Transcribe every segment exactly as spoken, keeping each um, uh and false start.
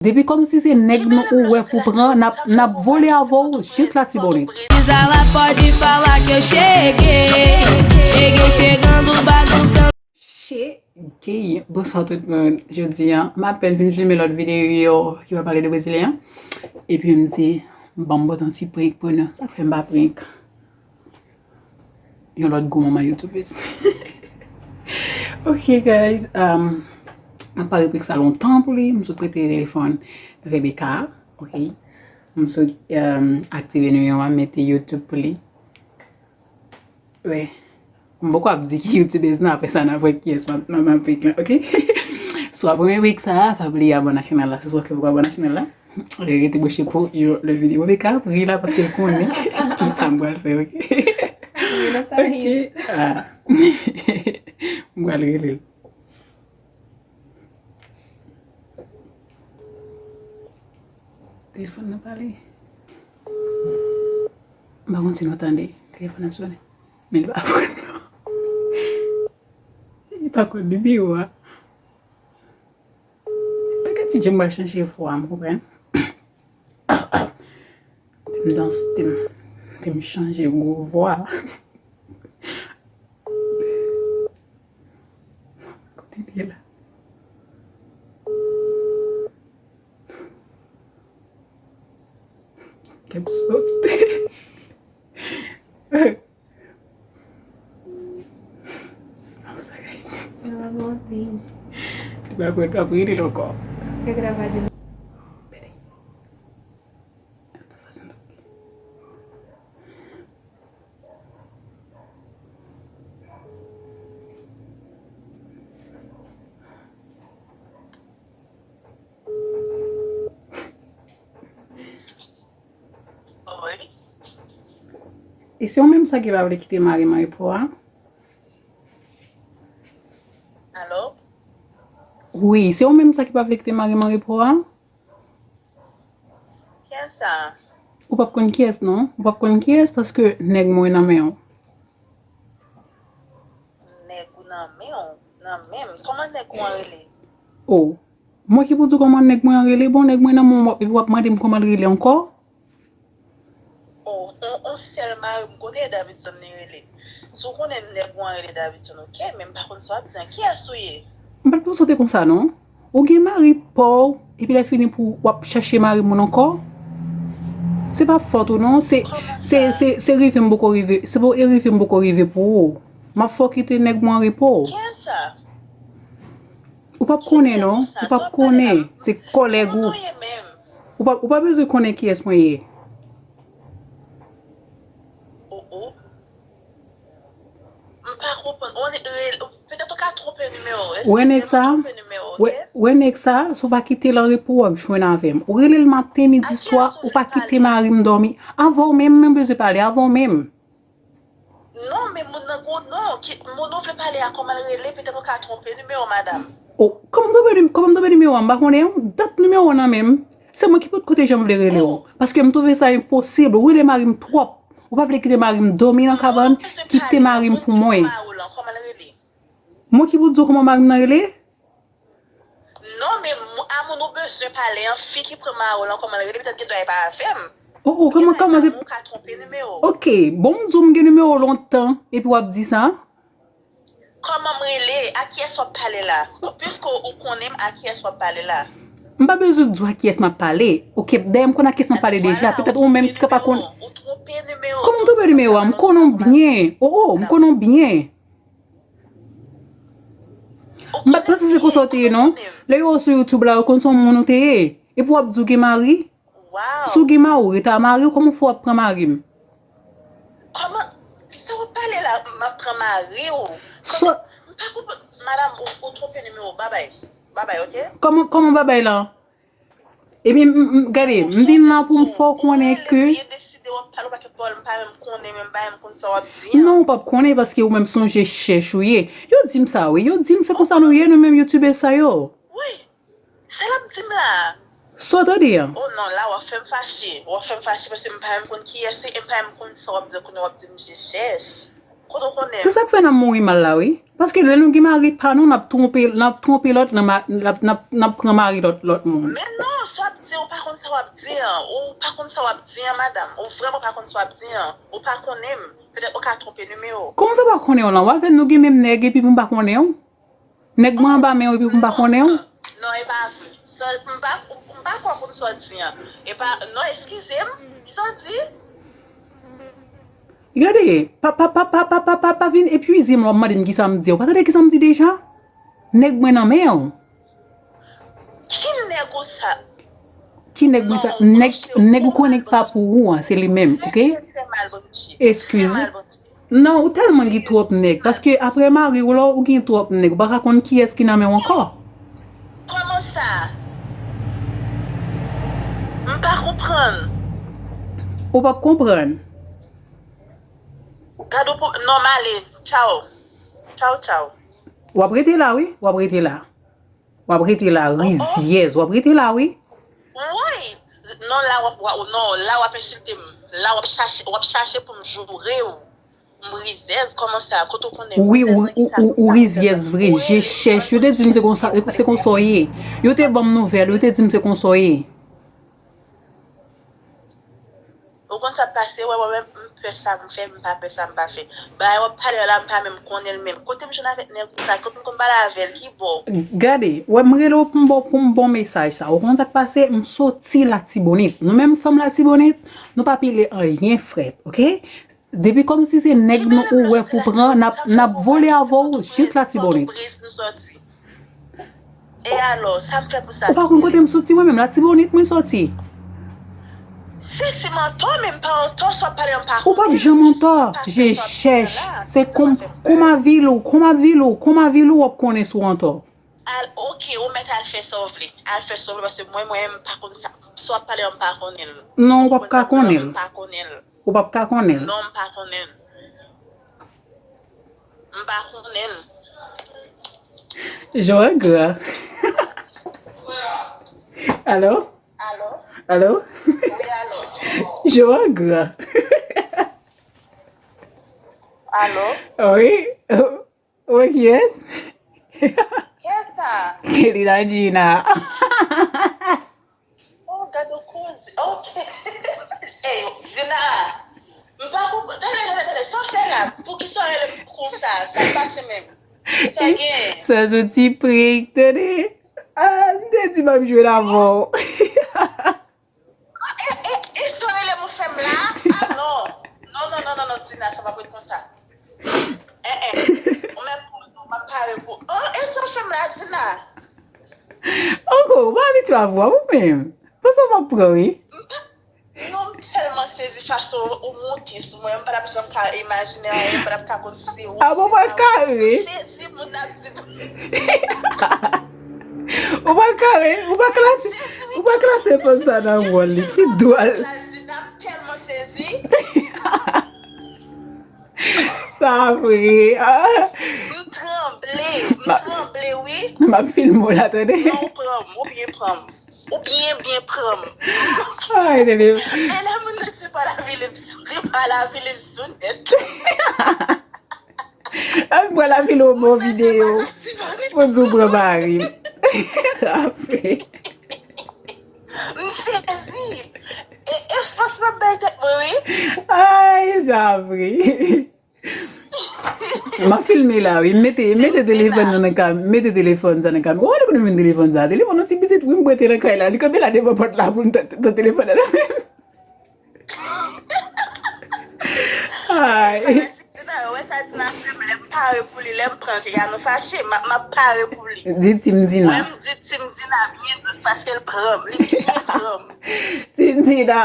Depi kòmsi se nèg nou ou wè pou pran, n ap, n ap vole avè w jis Latibonit. Gisela pode falar que eu cheguei. Cheguei chegando, bagunçando. Chegei. Bonswa tout moun. Jodi a, m apèn vin filme lòt videyo ki pa pale de Brezilyen an. Epi m di, ban m pote yon ti prank pou nou. Sa k fè m pa prank yon lòt gwo manman YouTubers. Ok, guys. Um, m ap pare prank sa lontan pou li. M sot prete telefòn Rebecca. Ok. M sot um, aktive nimewo a, mete YouTube pou li. Wi. M poko ap di ki YouTubers nan, apre sa n ap wè kiyès m ap, m ap, m ap prank lan, ok? Si w ap renmen prank sa, pa bliye abòne ak chanèl la, si w poko abòne ak chanèl la. Rete branche pou yon lòt videyo. Rebecca ap ri la paske l konnen ki sa m pral fè, ok? Ok. Ah. M pral rele l. Telefòn nan pale. M pa konn si nou tande. Telefòn nan sonnen. Men li pa pran non. Li pa konn nimewo a. Bagay ti jan m pral chanje vwa, m konprann. Te m dans, te m, te m chanje gwo vwa. Kote li ye la? Kè m sote. Li pa pran, pa pran li ankò. Pede. Ela tá fazendo o quê? E se ou menm sa ki pa vle kite mari m an repo a? Alo? Wi, se ou menm sa ki pa vle kite mari m an repo a? Kiyès sa? Ou p ap konn kiyès non. Ou p ap konn kiyès paske nèg mwen nan men w. Nèg ou nan men w? Nan men m? Kòman nèg ou an rele? Oh. Mwen ki pou di w kòman nèg mwen an rele? Bon, nèg mwen nan men w epi w ap mande m kòman l rele ankò? Oh, on, on sèl mari m konnen e Davidson li rele. Si w konnen nèg ou an rele Davidson, ok, men m pa konn sa w ap di an. Kiyès ou ye? M pa t panse w te konsa non. Ou gen mari pa w, epi lè fini pou w ap chache mari moun ankò? Se pa fòt ou non, se se se se rive m poko rive, se pou e rive m poko rive pou ou. M ap fè w kite nèg mwen an repo. Kiyès sa? Ou p ap konnen non, ou p ap konnen, se kòlèg ou. Ou pa ou pa bezwen konnen kiyès mwen ye. Oh oh. M pa konprann. Ou re- Petèt ou ka twonpe nimewo. Ou wè nèg sa? Wè nèg sa, si w pa kite l an repo, w ap jwenn avè m. Ou rele l maten, midi, swa, ou pa kite mari m dòmi. Avè w menm, mwen bezwen pale avè w menm. Non, men moun nan gon non. Ki, moun ou vle pale a, kòman l rele? Petèt ou ka twonpe nimewo, madanm. Oh, kòman m twonpe, kòman m twonpe nimewo a? M pa konnen. Dat nimewo w nan men m. Se mwen ki pot kote jan m vle rele w. Paske m twouve sa enposib. Ou rele mari m twòp. Ou pa vle kite mari m dòmi nan kabann, kite mari m pou mwen. Mwen ki pou di w kòman mari m nan rele? Non, men a moun ou bezwen pale an, fi ki pran mari w lan, kòman l rele? Petèt gen dwa e pa avè m. Oh, oh, kòman, kòman se? Ou ka twonpe nimewo. Ok, bon, m di w m gen nimewo w lontan, epi w ap di sa? Kòman m rele? A kiyès w ap pale la? Piske ou konnen m, a kiyès w ap pale la? M pa bezwen di w a kiyès m ap pale. Ok, dayè m konn a kiyès m ap pale deja. Petèt ou menm ki pa konn. Ou twonpe nimewo. Kòman m twonpe nimewo a? M konnen w byen. Oh, oh, m konnen w byen. M pa t panse se konsa w te ye non. Lè yo wè w sou YouTube la, yo konn se yon moun ou te ye. Epi w ap di w gen mari. Si w gen mari, w rete a mari w, kòman w fè w ap pran mari m? Kòman? Sa w ap pale la, m ap pran mari w? Kòman? M pa konprann. Madanm, ou, ou twonpe nimewo. Babay. Babay, ok? Kòman, kòman babay la? Ebyen, m, m, gade, m vin la pou m fè w konnen ke. Ou rele, ou deside w ap pale yon pakèt pawòl, m pa menm konnen, menm bagay, m konn sa w ap di an. Non, ou p ap konnen paske ou menm sonje chèch ou ye. Yo di m sa wi, yo di m se konsa nou ye, nou menm youtubè sa yo. Wi. Sa l ap di m la? Sa w tande an? Oh non, la w ap fè m fache. W ap fè m fache paske m pa menm konn kiyès ou ye e m pa menm konn sa w ap di an kounye a w ap di m je chèch. Kote w konnen? Se sa k fè n ap mouri mal la, wi. Paske lè nou gen mari pa nou, n ap twonpe, n ap twonpe lòt, n ap, n ap, n ap, n ap pran mari lòt, lòt moun. Men non, sa w ap di, ou pa konn sa w ap di an. Ou pa konn sa w ap di an, madanm. Ou vrèman pa konn sa w ap di an. Ou pa konnen m. Petèt ou ka twonpe nimewo. Kòman sa w pa konnen w lan? W avè m nou gen menm nèg epi pou m pa konnen w? Nèg mwen anba men w epi pou m pa konnen w? Non, e pa vre. Sa, m pa, m pa kwè w konn sa w di an. E pa, non, eskize m. Sa w di? Gade, pa, pa, pa, pa, pa, pa, pa, pa vin epuize m lè w ap mande m kisa m di. Ou pa tande kisa m di deja? Nèg mwen nan men w. Ki nèg ou sa? Ki nèg mwen sa? Nèg, nèg ou konnen k pa pou ou an, se li menm, oke? Eskize. Non, ou tèlman gen twòp nèg. Paske apre mari w la, ou gen twòp nèg. Ou pa ka konn kiyès ki nan men w ankò. Kòman sa? M pa konprann. Ou p ap konprann. Gade w pou, non, m ale. Tchaw. Tchaw, tchaw. W ap rete la, wi. W ap rete la. W ap rete la, rizyèz. W ap rete la, wi. Woy! Non, la w ap, w ap, non, la w ap ensilte m. La w ap chache, w ap chache pou m joure w. M rizyèz, kòman sa? Kote w konnen? Wi, ou, ou, ou, ou rizyèz vre, je chèch. Yo te di m se konsa, se konsa w ye. Yo te ban m nouvèl, yo te di m se konsa w ye. Ou konn sa k pase, wè, mwen menm, m pè sa m fè, m pa pè sa m pa fè. Bagay w ap pale a la, m pa menm konnen l menm. Kote m jwenn avèk nèg ou sa? Kote m konn pale avè l? Ki bò? Gade, wè, m rele w pou m ba w, pou m ba w mesaj sa. Ou konn sa k pase? M soti Latibonit. Nou menm fanm Latibonit, nou pa pile anyen frèt, oke? Depi kòmsi se nèg nou ou wè pou pran, n ap, n ap vole avè w jis Latibonit. E alò, sa m fè pou sa? Ou pa konn kote m soti mwen menm, Latibonit mwen soti. Si, si m antò, men m pa antò, sa w ap pale an pa konnen. Ou p ap janm antò, je chèch. Se kon, kon m ap vile w, kon m ap vile w, kon m ap vile w, w ap konnen si w antò. Al, oke, ou mèt al fè sa w vle. Al fè sa w vle, paske mwen, mwen, m pa konn sa. Sa w ap pale an, m pa konnen l. Non, ou p ap ka konnen l. M pa konnen l. Ou p ap ka konnen l. Non, m pa konnen l. M pa konnen l. Jan w gra. Alo? Alo? Alo? Wi, alo. Jan w gra. Alo? Wi. Ou kiyès? Kiyès sa? Kelly Lagina. Oh, gade w koze. Ok. Ey, Dina, m pa konprann. Tande, tande, tande. Sa w fè la? Poukisa w rele m konsa? Sa k pase menm? Sa gen? Sa soti prank, tande. Ah, m te di m ap jwe l avè w. E, e, e sa w rele m ou fè m la? Ah, non. Non, non, non, non, non, Dina, sa p ap ret konsa. Eh, eh. Ou menm pou w, m ap pare pou. Oh, e sa w fè m la, Dina? Ankò, ou pa abitye avè w ou menm. Panse w p ap pran, wi. Non, m tèlman sezi fason ou monte sou mwen, m pa t ap janm ka imajine anyen, m pa t ap ka konn si se ou. Ah, bon, mwen kare. M sezi, moun ap di. Ou pa kare, ou pa klase, ou pa klase fanm sa nan wòl li. Ki dwòl. M tèlman sezi. Sa vre. Ah. M tranble, m tranble, wi. M ap filme w la, tande. Non, ou pran m, ou byen pran m. Ou byen, byen pran m. Ay, tande. E lè moun nan di pa la vile m sou, pa la vile m sou nèt. An pran la filo bon videyo. Pou di w pran mari m. Sa vre. M sezi. E, e fòs m ap bay tèt mwen, wi. Ay, sa vre. M ap filme la, wi. M mete, m mete telefòn nan nan kam, m mete telefòn sa nan kamera. Ou wè kote m jwenn telefòn sa? Telefòn yon ti pitit, wi, m prete nan kay la. Li kanpe la devan pòt la pou m tande telefòn nan nan men m. Ay. Dina, yo wè sa Dina fè m, lè m pare pou li, lè m pran vye a nou fache, m ap, m ap pare pou li. Di Team Dina. Mwen m di Team Dina byen dous paske l pran m, li byen pran m. Team Dina.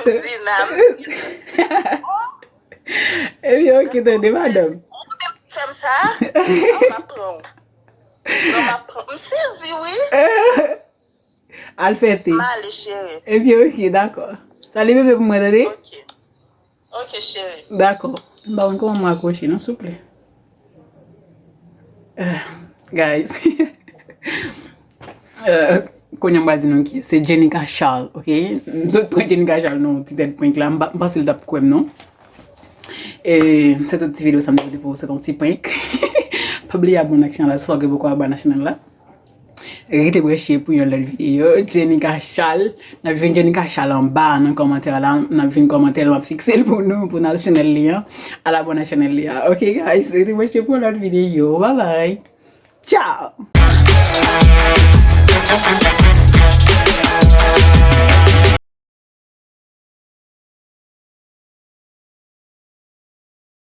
Team Dina. Ebyen, oke, tande, madanm. Ou te fè m sa? Non, m ap pran w. Non, m ap pran w. M sezi, wi. Al fete. M ale, cheri. Ebyen, oke, dakò. Salye bebe pou mwen, tande? Oke. Oke, cheri. Dakò. M pa konn kòman m rakwoche, non, souple. Ah, guys. Euh, kounye a m pral di nou ki se Jenica Charles, oke? M sot pran Jenica Charles nan yon ti tèt prank la. M pa, m panse l t ap kwè m, non. E se tout ti videyo sa m te pote pou ou, se yon ti prank. Pa bliye abòne ak chanèl la si w poko abòne ak chanèl la. Rete branche pou yon lòt videyo. Jenica Charles, n ap jwenn Jenica Charles anba nan kòmantè la. N ap jwenn kòmantè l, m ap fikse l pou nou, pou n al chanèl li an. Al abòne ak chanèl li a. Ok guys, rete branche pou yon lòt videyo. Bye bye. Ciao.